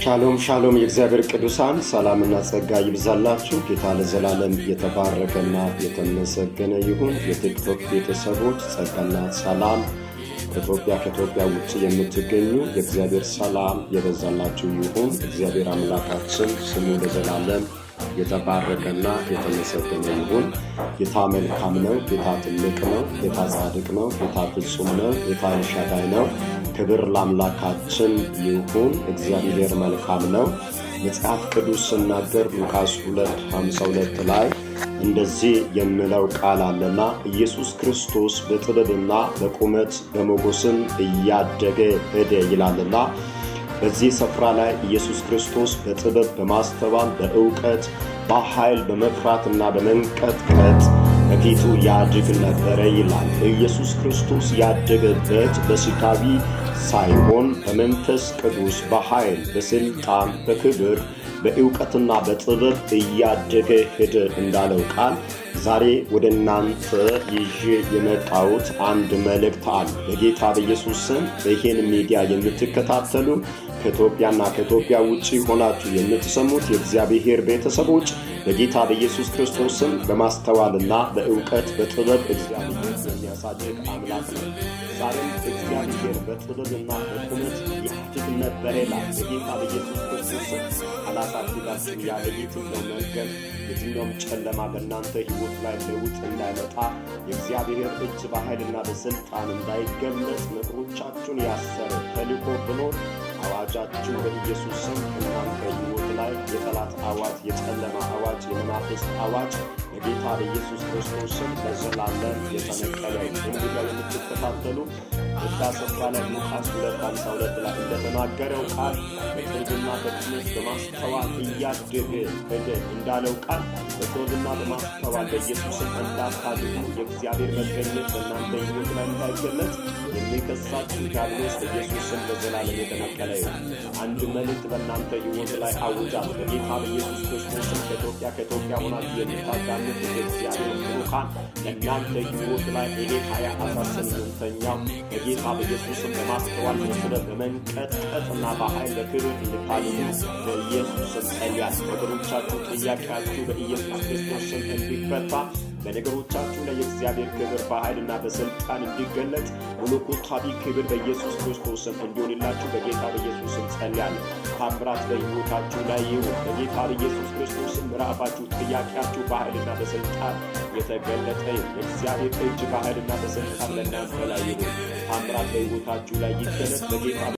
ሻሎም ሻሎም፣ የእግዚአብሔር ቅዱሳን ሰላምና ጸጋ ይብዛላችሁ። ጌታ ለዘላለም የተባረከና የተመሰገነ ይሁን። የቲክቶክ ቤተሰቦች ጸጋና ሰላም ከኢትዮጵያ፣ ከኢትዮጵያ ውጭ የምትገኙ የእግዚአብሔር ሰላም የበዛላችሁ ይሁን። እግዚአብሔር አምላካችን ስሙ ለዘላለም የተባረከና የተመሰገነ ይሁን። ጌታ መልካም ነው። ጌታ ትልቅ ነው። ጌታ ጻድቅ ነው። ጌታ ፍጹም ነው። ጌታ ኤልሻዳይ ነው። ክብር ለአምላካችን ይሁን። እግዚአብሔር መልካም ነው። መጽሐፍ ቅዱስ ስናገር ሉቃስ 2:52 ላይ እንደዚህ የሚለው ቃል አለና ኢየሱስ ክርስቶስ በጥበብና በቁመት በሞገስም እያደገ ሄደ ይላልና፣ በዚህ ስፍራ ላይ ኢየሱስ ክርስቶስ በጥበብ፣ በማስተዋል፣ በእውቀት፣ በኃይል፣ በመፍራትና በመንቀጥቀጥ በፊቱ ያድግ ነበረ ይላል። ኢየሱስ ክርስቶስ ያደገበት በሥጋዊ ሳይሆን በመንፈስ ቅዱስ፣ በኃይል፣ በስልጣን፣ በክብር፣ በእውቀትና በጥበብ እያደገ ሄደ እንዳለው ቃል ዛሬ ወደ እናንተ ይዤ የመጣሁት አንድ መልእክት አለ። በጌታ በኢየሱስ ስም ይሄን ሚዲያ የምትከታተሉ፣ ከኢትዮጵያና ከኢትዮጵያ ውጭ ሆናችሁ የምትሰሙት የእግዚአብሔር ቤተሰቦች፣ በጌታ በኢየሱስ ክርስቶስ ስም በማስተዋልና በእውቀት በጥበብ እግዚአብሔር የሚያሳድግ አምላክ ነው። ዛሬም እግዚአብሔር በጥበብና በቁመት ያድግ ነበር ይላል። በጌታ በኢየሱስ ክርስቶስ ስም አላሳድጋችሁ ያለ የትኛው መንገድ፣ የትኛውም ጨለማ በእናንተ ሕይወት ላይ ለውጥ እንዳይመጣ፣ የእግዚአብሔር እጅ በኃይልና በስልጣን እንዳይገለጽ ነገሮቻችሁን ያሰረ ተልእኮ ብኖር አዋጃችሁ በኢየሱስ ስም እናንተ ሕይወት ላይ የጠላት አዋጅ፣ የጨለማ አዋጅ፣ የመናፍስት አዋጅ በጌታ በኢየሱስ ክርስቶስ ስም ለዘላለም የተነቀለ። እንዲህ የምትከታተሉ በዛ ስፍራ ላይ ሉቃስ 2:52 ላይ እንደተናገረው ቃል በጥበብና በቁመት በማስተዋል እያደገ ሄደ እንዳለው ቃል በጥበብና በማስተዋል በኢየሱስም እንዳታድጉ፣ የእግዚአብሔር መገኘት በእናንተ ሕይወት ላይ እንዳይገለጽ የሚከሳችሁ ዲያብሎስ በኢየሱስ ስም ለዘላለም የተነቀለ ይሁን። አንድ መልእክት በእናንተ ሕይወት ላይ አውጃለሁ። በጌታ በኢየሱስ ክርስቶስ ስም ከኢትዮጵያ፣ ከኢትዮጵያ ሆናችሁ የምታዳምጡት የእግዚአብሔር ብሩካን፣ በእናንተ ሕይወት ላይ ይሄ 2018ኛው በጌታ በኢየሱስም በማስተዋል፣ በጥበብ፣ በመንቀጥቀጥና በኃይል በክብር እንድታድጉ በኢየሱስ ስም ጸልያለሁ። ነገሮቻችሁ፣ ጥያቄያችሁ በኢየሱስ ክርስቶስ ስም እንዲፈታ፣ በነገሮቻችሁ ላይ የእግዚአብሔር ክብር በኃይልና በስልጣን እንዲገለጽ፣ መለኮታዊ ክብር በኢየሱስ ክርስቶስ ስም እንዲሆንላችሁ በጌታ በኢየሱስ ስም ጸልያለሁ። ታምራት በሕይወታችሁ ላይ ይሁን። በጌታ በኢየሱስ ክርስቶስ ስም ምዕራፋችሁ፣ ጥያቄያችሁ በኃይልና በስልጣን የተገለጠ ይሁን። የእግዚአብሔር እጅ በኃይልና በስልጣን በእናንተ ላይ ይሁን። ታምራት በሕይወታችሁ ላይ ይገለጽ በጌታ